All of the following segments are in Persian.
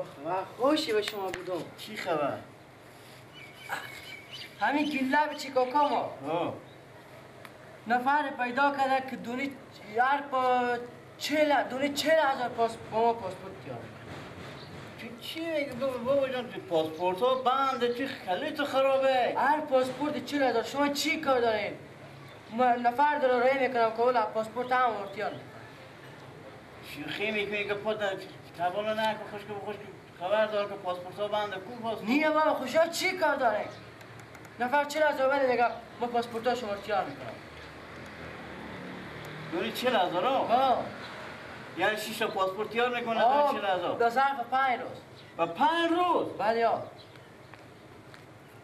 خبر خوشی به شما بودم. چی خبر؟ همین گله به چیکاکا ما نفر پیدا کرده که دونی یار پا 40,000 پاس با ما پاسپورت تیار. چی میگی بابا جان؟ تو پاسپورت ها بنده، چی خلیت خرابه. هر پاسپورت 40,000. شما چی کار دارین؟ ما نفر داره رای میکنم که اول پاسپورت هم ورتیان. شوخی میکنی که پات تبالا نکن. خوش که خوش خبر دار که پاسپورت ها بنده. کو پاسپورت؟ نیه بابا خوشا چی کار داره؟ نفر 40,000 بده دیگه ما پاسپورت ها شما تیار میکنم. دونی 40,000 ها؟ یعنی 6 تا پاسپورت تیار میکنه دونی 40,000 در ظرف 5 روز. و 5 روز؟ بله ها.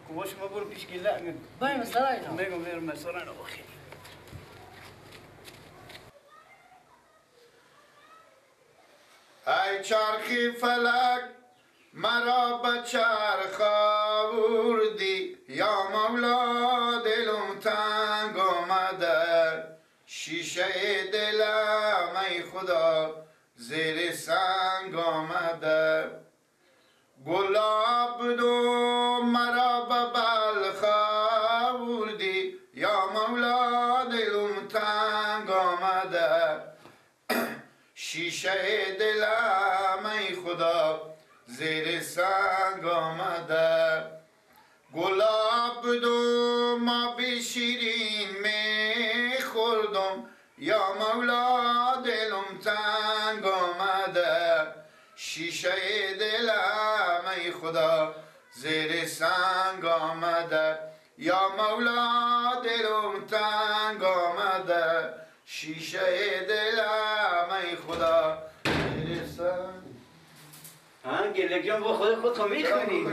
خب باشه ما برو پیش گله. بریم مثلا اینا. میگم بریم مثلا اینا بخیر. ای چرخی فلک مرا به چرخ آوردی، یا مولا دلم تنگ آمده، شیشه دلم ای خدا زیر سنگ آمده، گلاب دو مرا به بلخ آوردی، یا مولا دلم تنگ آمده، شیشه دلم ای خدا زیر سنگ آمده، گلاب دو ما به شیرین می خوردم، یا مولا دلم تنگ آمده، شیشه دلم ای خدا زیر سنگ آمده، یا مولا دلم تنگ آمده، شیشه دلم ای خدا زیر سنگ. ها گله جان با خود خودت میخونی.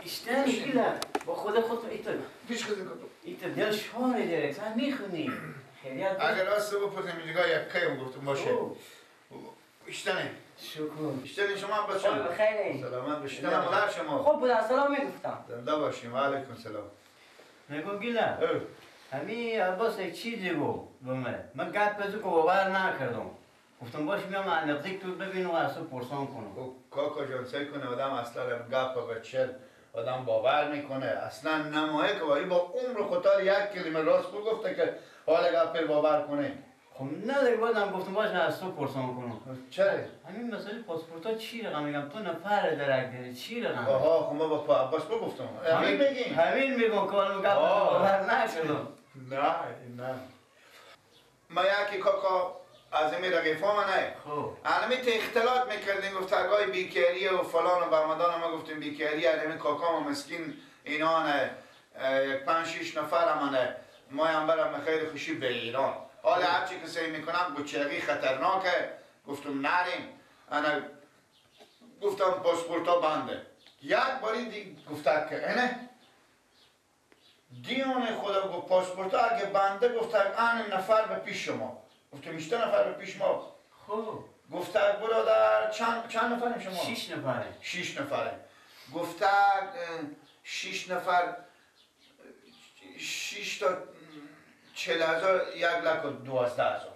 اشتن گله با خود خودت ایتو پیش خود کن. ایتو دل شانه دیره سن میخونی. خیلیات اگر راست بپرسیم اینجا یک کی گفتم باشه. اشتنه شکر. اشتنه شما بچه‌ها بخیر. سلامت باشید. مادر شما خوب بود. سلام میگفتم. زنده باشیم. و علیکم سلام. میگم گله همین عباس یک چیزی گفت به من، من گپ بزو که باور نکردم. گفتم باش میام نزدیک تو ببینم و از تو پرسان کنم. کاکا جان سعی کنه آدم اصلا گپ بچه آدم باور میکنه اصلا نمایه که با عمر خودتار یک کلمه راست گفته که حال گپ باور کنه. خب نه دیگه بازم گفتم باش از تو پرسان کنم. چرا؟ همین مسئله پاسپورت ها چی رقم میگم تو نفر درک داری چی رقم؟ آها خب ما با عباس بگفتم. همین میگیم. همین میگم که حالا گپ باور نشدم. نه نه ما یکی کاکا از این رقیفا منه الان ته اختلاط میکردیم گفت تگای بیکریه و فلان و بهمدان ما گفتیم بیکریه. الان کاکا ما مسکین اینا نه یک 5-6 نفر منه ما هم برم خیر خوشی به ایران. حالا هرچی که سعی میکنم گوچگی خطرناکه گفتم نریم. انا گفتم پاسپورت ها بنده. یک باری دی گفت که اینه دیون خدا گفت پاسپورت اگه بنده گفت ان نفر به پیش شما. گفتم 8 نفر به پیش ما. خب گفت برادر چند نفریم شما؟ 6 نفره. 6 نفره. گفت 6 نفر 6 تا 40,000 1,12,000.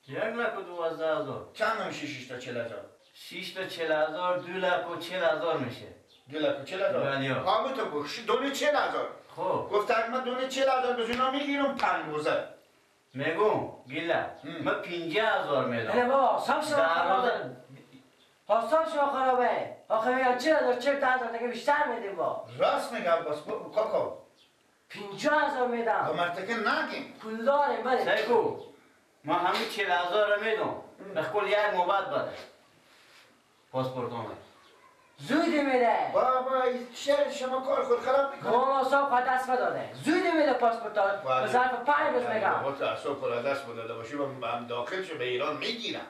1,12,000. چند میشه 6 تا 40,000؟ 6 تا 40,000 2,40,000 میشه. 2,40,000. بله. ها تو گفت 2,40,000. خب گفت من 2,40,000 به اینا میگیرم 5 روزه. میگم گله من 50,000 میدم. نه بابا سام شما خرابه. حساب شما خرابه. آخه میگم 40,000 40,000 دیگه بیشتر میدیم با. راست میگه عباس کاکا. 50,000 میدم. با مرتکه نگیم. پول داریم بله. سیکو ما همین 40,000 رو میدم. بخکل یک موبت بده. پاسپورت آمد. زود میده. بابا چرا شما کار خود خراب میکنی؟ بابا اعصاب خود دست داده. زود میده پاسپورت به ظرف 5 روز میگم. بابا تو اعصاب خود دست داده باشی من داخل شو به ایران میگیرم.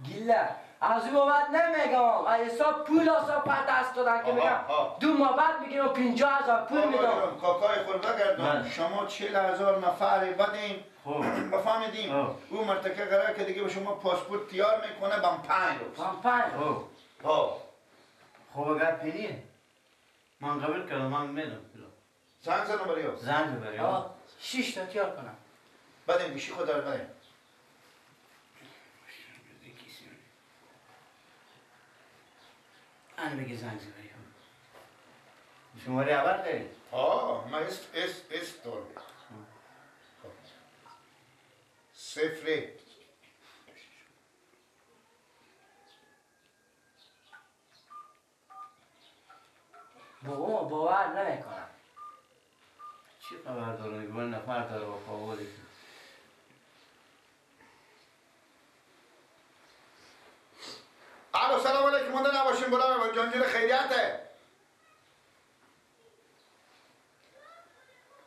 گیله از اون بابت نمیگم. از حساب پول اعصاب خود دست دادن که میگم 2 ماه بعد میگیرم 50,000 پول میدم. کاکای خود بگردم شما 40,000 نفر بدین. بفهمیدیم او مرتکه قرار که دیگه به شما پاسپورت تیار میکنه بم 5 روز. بم 5 روز. ها خب اگر پنیه من قبول کردم من میدم. زنگ زنم برای زنگ برای 6 تا تیار کنم. بدیم گوشی خود رو بدیم. انا بگی زنگ زدی. شماره اول داری؟ آه من اس دارم. 0 بابا باور نمیکنم. چی خبر داره؟ گل نفر داره با خواهی. الو سلام علیکم، مونده نباشیم بلند جانجیر خیریته.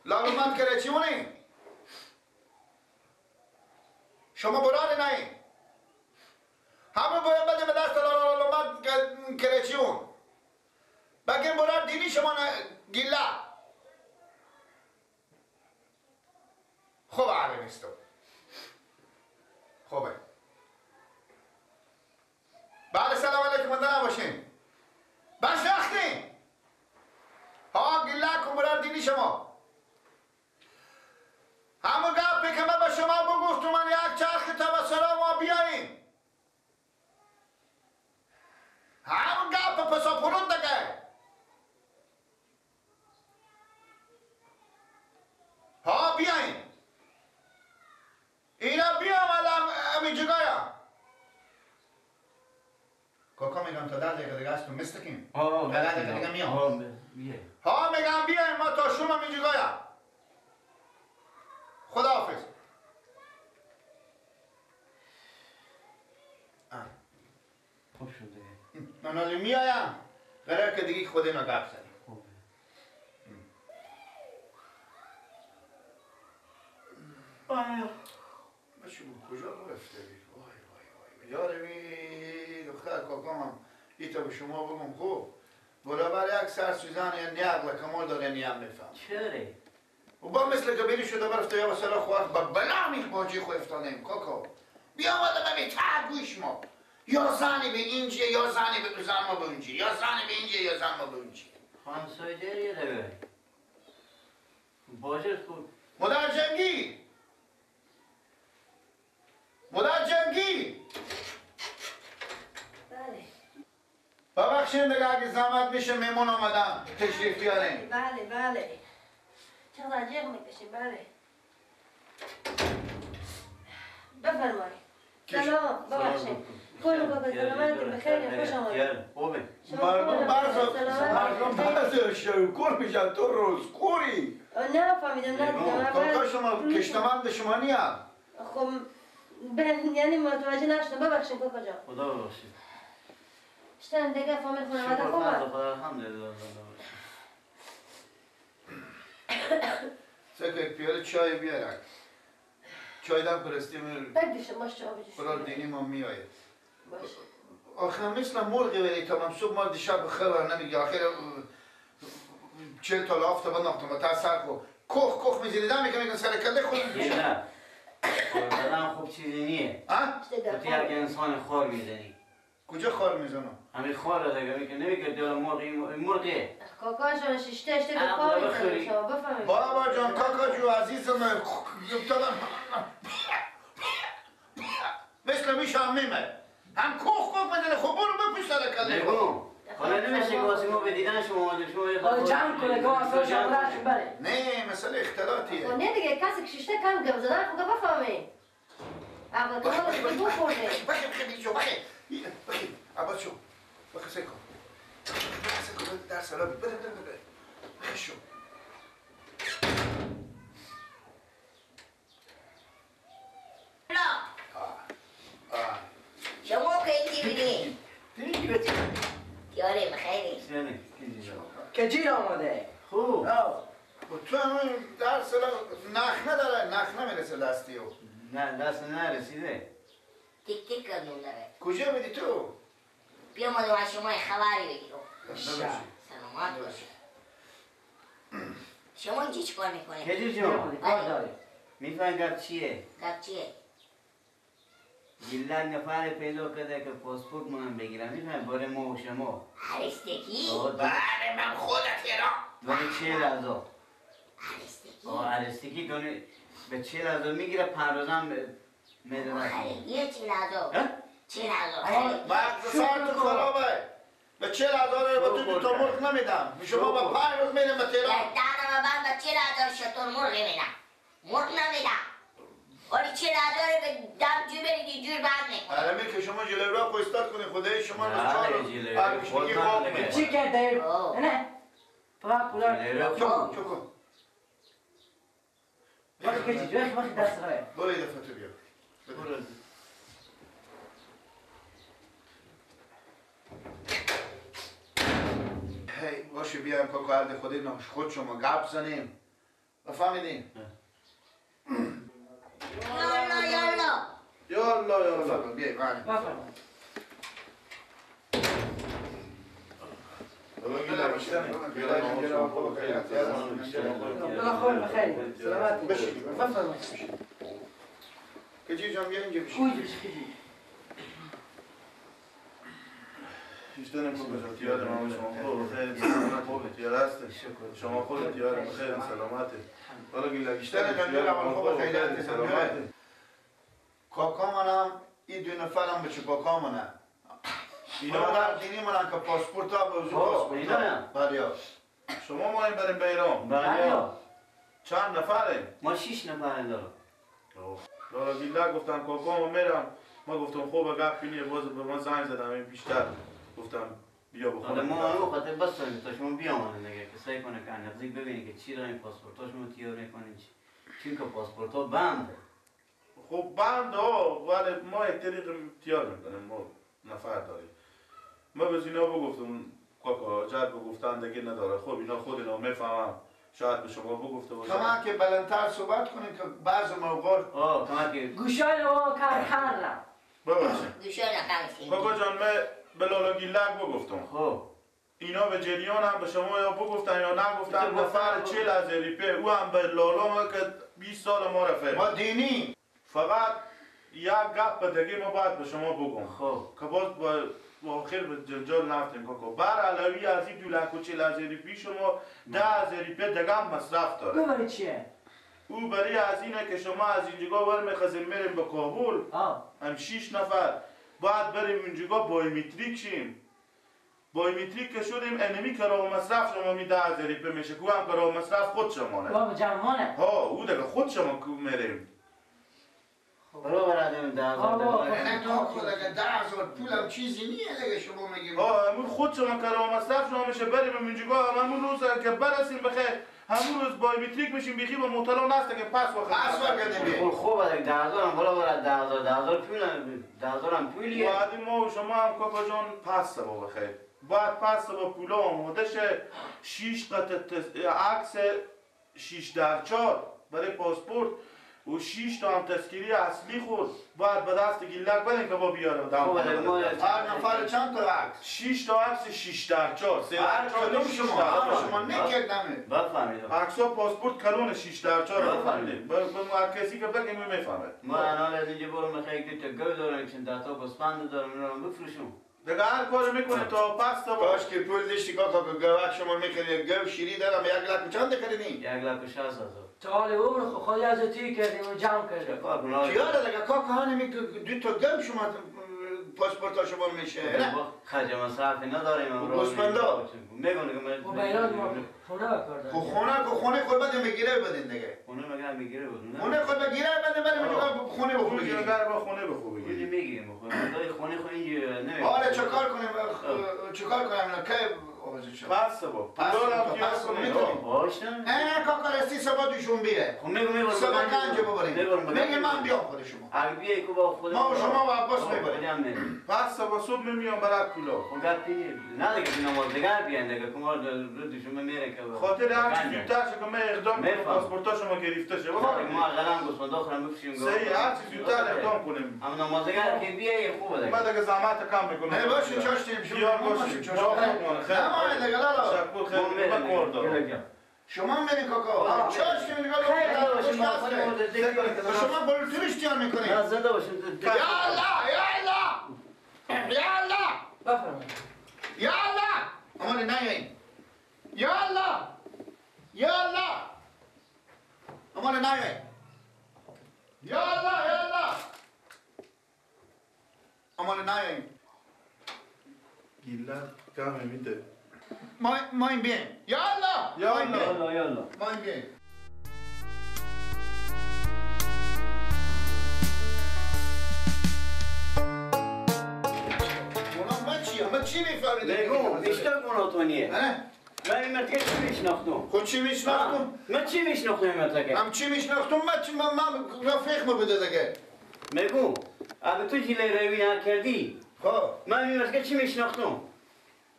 لالومند کرده چی مونی؟ شما برار نهی؟ همه باید بده به دست لالومند کرده چی اون؟ بگیم برار دینی شما گیله. خوب عربی نیستم. خوبه. بله سلام علیکم، مونده نباشین. بس وقتی ها گیله کن برار دینی شما. همون گپی که من به شما بگفتم من یک چرخ تا به سلام ما بیاییم. همون گپ پسا پرون دیگه. ها بیاییم. اینا بیام الان همین جگایا. کاکا میگم تا 10 دقیقه دیگه هستم مستقیم. 10 دقیقه دیگه میام. ها میگم بیایم ما تا شما همین جگایا. خداحافظ. خوب شد دیگه. من حالا میایم قرار که دیگه خود اینا گپ زدیم. خوبه. بچه کجا رفته؟ وای وای وای یارمی دختر کاکام هم ایتا به شما بگم خوب برابر یک سر سوزن یا نیاق کمال داره نیم میفهم. چرا؟ و با مثل که بری شده برفته یا بسرا خواهد با بلا میخ باجی خو افتانیم کاکا بیا آمده ببین تا گوش ما یا زنی به اینجا یا زنی به زن ما به اونجا یا زنی به اینجا یا زن ما به اونجا. همسایه داری داره باجه خوب. مادر جنگی، مادر جنگی. بله ببخشید دیگه اگه زحمت میشه مهمون آمدم تشریف بیارین. بله بله چقدر جیغ میکشیم. بله بفرمایید. سلام ببخشید. کل بابا سلامت بخیر خوش آمدید. خوبه. مردم بعض شکر میشن تو روز خوری. نه فهمیدم نه دیدم. کاکا شما کشتمند شما نیم. خب یعنی متوجه نشدم ببخشید کاکا جان. خدا ببخشید. شتن دیگه فامیل خانواده خوبه. خدا الحمدلله. سه یک پیاله چای بیارک. چای دم پرستیم. بگیش باش چای بجوش. خدا دینی ما میآید. باش. آخه مثل مرغ ولی تمام صبح ما دیشب خبر نمیگه آخر 40 تا لاف تا بنداختم تا سر کو کخ کخ میزنیدم میگم سر کله خود میشه. نه. زدن خوب چیزی نیه. ها؟ تو یک انسان خار میزنی. کجا خار میزنم؟ همین خار دیگه میگه نمیگه دل مرغ مرغه. کاکا جان ششته اشته خار میزنی شما بفهمید. بابا جان کاکا جو عزیزم افتادم مثل میشم میمه هم کخ کخ میزنه. خب برو بپوش سر کله. حالا نمیشه که واسه ما به دیدن شما اومده شما جمع کنه که واسه شما درشون بره. نه مسئله اختلاطیه. خب نه دیگه کسی که ششته کم گپ زدن خب بفهمی. عقل کمال خود بخورده. بخی بخی شو بخی بخی عباس شو بخی سکو بخی سکو در سلا بده بده بده بخی شو. شما که اینجوری یاره بخیری که جیر آمده خوب تو هم در سلا نخ نداره نخ نمیرسه دستی او نه دست نرسیده تیک تیک کردم داره. کجا میدی تو؟ بیا ما از شما خبری بگیرم. سلامت باش. شما اینجا چیکار میکنید؟ کجا جان؟ کار داری؟ میفهمی گپ چیه؟ گپ چیه؟ گیلک نفر پیدا کرده که پاسپورت منم بگیرم میفهمی برای ما و شما. عرستگی؟ بله من خودت ایران. دونه 40,000. عرستگی؟ عرستگی دونه به 40,000 میگیره 5 روزم میدونه. یه 40,000. 40,000. مغز سر تو خرابه. به 40,000 به تو دو تا مرغ نمیدم. شما با 5 روز میریم به تهران. دهنم بند به 40,000 شتر مرغ میدم. مرغ نمیدم. ولی 40,000 به دم جو برید جور بند میکنم. الان که شما جلوی راه ایستاد کنید خدای شما رو چهار روز چی کرده؟ نه فقط پولا چوکو وقتی که چی وقتی دست راه برو یه دفعه تو بیا. هی باشه بیایم کاکا عرض خودی خود شما گپ زنیم. بفهمیدین؟ یالا یالا یالا یالا بیای بله. بفرمایید. سلامت. بفرمایید. کجی جان بیا اینجا بشین. بیشتر نکن یاد ما شما خوب خیلی خوب تیار است. شما خود تیار خیلی سلامته. حالا گیلا بیشتر جان خوب خیلی سلامته. کاکا منم این دو نفرم بچه کاکا منم. اینا در دینی منن که پاسپورت ها به وضوع پاسپورت ها. بله. شما ما این بریم به ایران. بله. چند نفره؟ ما 6 نفره دارم. لالا گیلا گفتم کاکا ما میرم. ما گفتم خوب گپ بینی باز به ما زنگ زدم این بیشتر. گفتم بیا بخوام. ما اون خاطر بس تا شما بیامدن دیگه که سعی کنه که نزدیک ببینی که چی را این پاسپورتاش ما تیار میکنین چی. چون که پاسپورت ها بنده. خب بند ها ولی ما یک طریق تیار میکنیم. ما نفر داریم. ما به اینا بگفتم کاکا جد بگفتن دیگه نداره. خب اینا خود اینا میفهمم. شاید به شما بگفته باشه. کما که بلندتر صحبت کنیم که بعض موقع کما که گوشای ما کار کردم. ببخشید. گوشای نکردم. کاکا جان من به لالا گیلک بگفتم. خب اینا به جریان هم به شما یا بگفتن یا نگفتن نفر 40,000 ریپه او هم به لالا ما که 20 سال ما رفت. ما دینی فقط یک گپ دیگه ما باید به شما بگم. خب که باز با آخر به جنجال نفتیم کاکا. بر علاوی از این 240,000 ریپی شما 10,000 ریپه دیگه هم مصرف داره. او برای چیه؟ او برای از اینه که شما از اینجا برمیخزیم میریم به کابل. هم 6 نفر باید بریم اینجا بایومتریک شیم. بایومتریک که شدیم انمی کرا مصرف شما می 10,000 ریپه میشه. کو هم کرا مصرف خود شمانه. بابا جمعانه. ها او دیگه خود شما کو میریم. برو برادرم 10,000. نه تو خود اگه 10,000 پولم چیزی نیه دیگه شما میگیم. همون خود شما کرا مصرف شما میشه بریم اینجا همون روز که برسیم بخیر همون روز بایومتریک میشیم بیخی با مطلع نست که پس وقت پس وقت دیگه. خوب دیگه 10,000 هم بالا برد 10,000 10,000 پول 10,000 هم پولیه. بعد ما و شما هم کاکا جان پس با بخیر. بعد پس با پولا آماده شه 6 قطعه عکس 6x4 برای پاسپورت و 6 تا هم تذکری اصلی خورد. باید به دست گیلک بدین که با بیاره. هر نفر چند تا عکس؟ 6 تا عکس 6x4. هر کدوم شما نکردمه. بفهمیدم. عکس‌ها پاسپورت کلون 6x4 بفهمیدیم. به کسی که بگیم میفهمه. ما الان از اینجا برم میخوام یک دو تا گاو دارم، چند تا گوسفند دارم، اینا رو بفروشم. دیگه هر کاری میکنه تا پس تا کاش که پول داشتی کاکا که گاوک شما میخری گاو شیری دارم 1 لک چند خریدی؟ 1,60,000. تا حال عمر خود از توی کردیم و جمع کردیم. کیاره دیگه کاکا هانی دو تا گاو شما پاسپورت شما میشه. نه خرج مصرف نداریم. گوسفندا میگن که من و بیرون ما خونه کار خب خونه خونه خود بعد میگیره بدین دیگه. خونه مگه میگیره بدین؟ خونه خود بگیره بعد بعد خونه بخو بگیره. با خونه بخو بگیره. میگیریم خونه خونه خونه نمیگیره. آره چیکار کنیم چیکار کنیم که پس با پس باش نه کاکا رسی صبح دوشنبه. خب میگم صبح پنج ببریم. میگم من بیام خود شما. اگه بیای کو با خود ما و شما و عباس میبریم. پس صبح صبح میام برات پولا. خب گپ نه دیگه نماز دیگه بیان دیگه کمال دوشنبه میره که خاطر هر چیز زودتر شه که من اقدام کنم پاسپورت شما گرفته شه. ما غلام گوسفند آخرم بفروشیم. صحیح هر چیز زودتر اقدام کنیم. هم نماز دیگه که بیای خوبه دیگه. من دیگه زحمت کم میکنم. نه باشه چاشتیم شما باشه. نه تشکر خیلی من کار دارم. شما میرین کاکا چاش میرین کاکا. شما بلوترش تیار میکنید. نه زنده باشین. یا الله یا الله یا الله. بفرمایید. یا الله امان نیاین. یا الله یا الله امان نیاین. یا الله یا الله امان نیاین. گیلک کمی میده. ما این بیایم. یا الله. یا الله. یا الله. ما این بیایم. من چی میفهمیدم؟ بگو بیشتر گناهتونیه. من این مرتکه چی میشناختم؟ خود چی میشناختم؟ من چی میشناختم این مرتکه؟ هم چی میشناختم؟ من رفیق ما بوده دیگه. بگو اگه تو جیله روی نکردی خب من این مرتکه چی میشناختم؟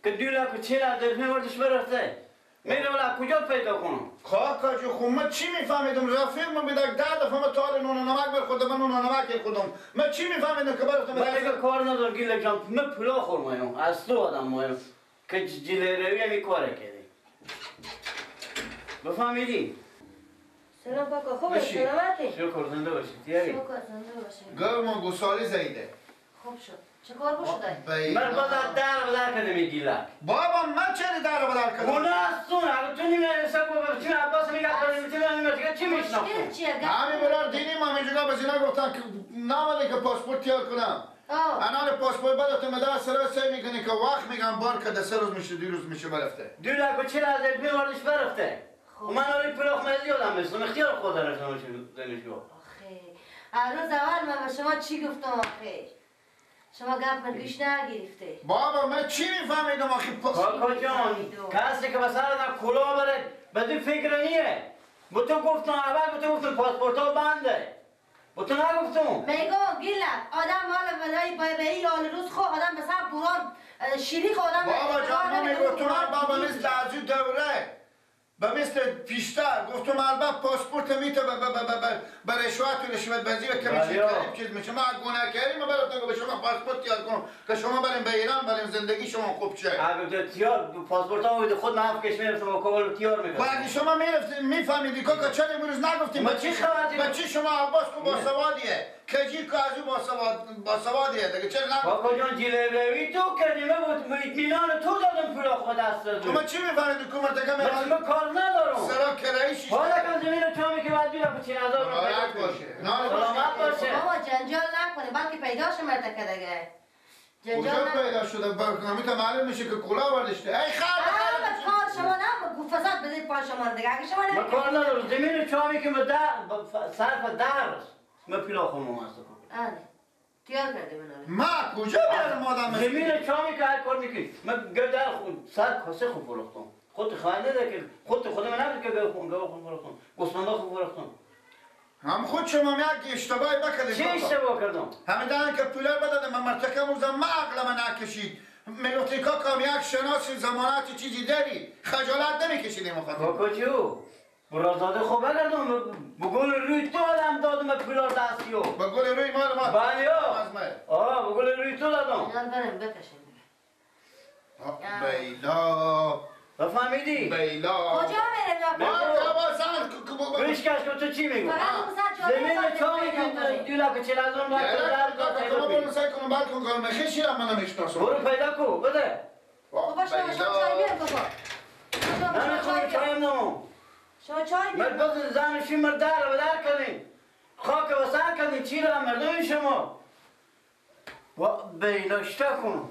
که 2,40,000 میوردش برفته. میره ولی کجا پیدا کنم؟ کاکا جو خب من چی میفهمیدم؟ رفیق من بوده 10 دفعه من تا نون و نمک بر خودم من نون و نمک خودم. من چی میفهمیدم که برفتم؟ من دیگه کار ندارم گیله جان، من پولا خورمایم از تو آدم مایم که جیله روی همی کاره کردی. بفهمیدی؟ سلام کاکا، خوبه؟ سلامتی؟ شکر زنده باشی. تیاری؟ شکر زنده باشی. گرم گوساله زایده. خوب شد. چه کار بشده؟ من باز در بدر کردم گیلک. بابا من چرا در بدر کردم؟ گناه از تو، اگه تو نیمه حساب بابا چون عباس میگه کردم چون من میگه چی میشناختم؟ همین برار دینی ما میجوگا به زینا گفتن که نامده که پاسپورت تیار کنم. انال پاسپورت بداتم در سر سعی میکنی که وقت میگم بار که 3 روز میشه 2 روز میشه برفته. 2,40,000 میوردش برفته. من آری پلاخ مزی آدم بستم اختیار خود دارم دانشگاه. آخه روز اول من به شما چی گفتم آخه؟ شما گپ من گوش نگرفته. بابا من چی میفهمیدم آخه؟ کاکا جان کسی که به سر آدم کلاه بره بدون فکر نیه. به تو گفتم اول به تو گفتم پاسپورت ها بنده. به تو نگفتم. میگم گیلک آدم مال بدای به این آل روز خو آدم به سر بوران شیری خو آدم. بابا جان من میگفتم بابا مثل از دوره به مثل پیشتر گفتم البته پاسپورت میته به رشوت و رشوت بازی و کمیشن کردیم چیز میشه. ما گناه کردیم براتون که به شما پاسپورت تیار کنم که شما بریم به ایران بریم زندگی شما خوب شه. اگه تیار پاسپورت ها بوده خود من هفت کش میرفتم و کابل تیار میکردم. اگه شما میرفتیم میفهمیدی کاکا چرا امروز نگفتیم؟ ما چی خبرتی؟ با چی شما عباس کو باسوادیه کجی که از او باسوادیه دیگه چرا نگفتیم؟ کاکا جان جیله تو کردی من بود اطمینان تو دادم پول خود دست دادم. ما چی میفهمیدی کو مرتکب من کار ندارم. سرا کرایش حالا که زمین تو می که بعد بیام 40,000 رو پیدا باشه. سلامت باشه. بابا جنجال نکنه بلکه پیدا شه مرتکه دیگه. جنجال پیدا شده همین تا معلوم میشه که کلاه برداشته. ای خر کار شما نه فساد بده پا شما دیگه. اگه شما نه من کار ندارم. زمین چامی که من صرف درس من پیلا خونم هست. آره تیار کرده من. ما کجا بیارم آدم زمین چامی که هر کار میکنی من گردن خود سر کاسه خوب فروختم. خود خانه ده که خود من نبود که گاو خود فروختم گوسفندا خود فروختم. هم خود شما یک اشتباهی بکردید. چه اشتباه کردم؟ همین دارن که پولار بدادم من مرتکه موزم ما عقل من نکشید. میگفتی کاکام یک شناسی زمانات چیزی داری خجالت نمیکشیدیم مخاطب. کاکا جو برازاده خوب بگردم به گل روی تو آدم دادم پولار دستیو. به گل روی مال ما. بله آه به گل روی تو دادم. برم بکشیم. بیلا بفهمیدی؟ بیلا کجا میره؟ بابا سن بریش کش که تو چی میگو؟ زمین چامی که 2,40,000 باید تو برو سعی کنم بعد کن کنم خیلی هم منو میشناسم. برو پیدا کو بده. خب باشه شما چای بیار بابا. نه میخوام چای نمو. شما چای بیار. من باز زن شیمر در و در کردین خاک و سر کردین چی را مردم شما با بیلا شتا کن.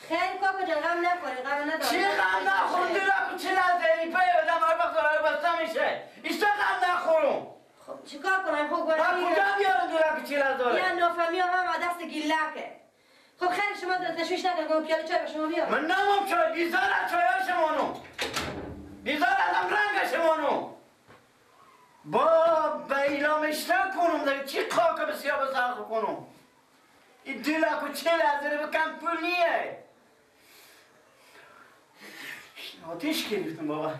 خیلی کاکا جان غم نخوری غم نداری. چی غم نخورم؟ 2,40,000 پی آدم هر وقت داره بسته میشه. ایستا غم نخورم. خب چیکار کنم؟ خب من کجا بیارم 2,40,000؟ یا نافهمی هم دست گیلکه. خب خیلی شما تشویش نکن پیاله چای به شما بیارم. من نمام چای بیزار از چای شما نو. بیزار ازم رنگ شما نو. با بیلا مشتا کنم دیگه چی خاک به سیاه بسرخ کنم. این 2,40,000 بکن پول نیه. آتیش گرفتم بابا.